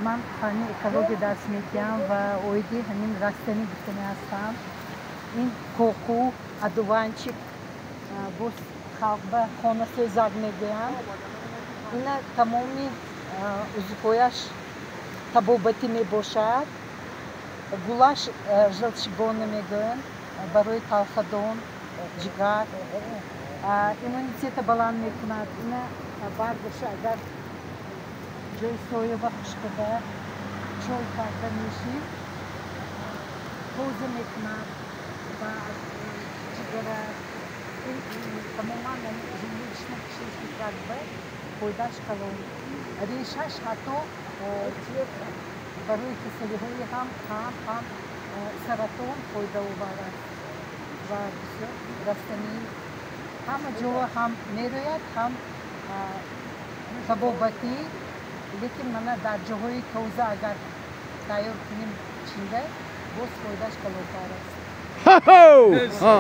Ман фанни экология дарс медиҳам ва оиди ҳамин растанӣ гуфтанӣ ҳастам. Ин коку, одуванчик, боз халқ ба хонасӯзак мегӯянд. Ина тамоми узвҳояш табобатӣ мебошад. Гулаш желчегонный мегӯянд, барои талхадон, ҷигар, иммунитета баланд мекунад. Ина баргаша агар ҷои соя ва хушкада чой карда мешид, тоза мекунад ва ҷигара, тамоман желудочно-кишечный тракт ба фоидааш калон. Решаш ҳатто барои касалиҳои ҳам қанд, ҳам саратон фоидаовар аст ва бисёр растании ҳама ҷо ҳам мерӯяд, ҳам табобатӣ. Лекин мана дар ҷоҳои тоза агар тайёр кунем, чинда, боз фоидааш калонтар аст.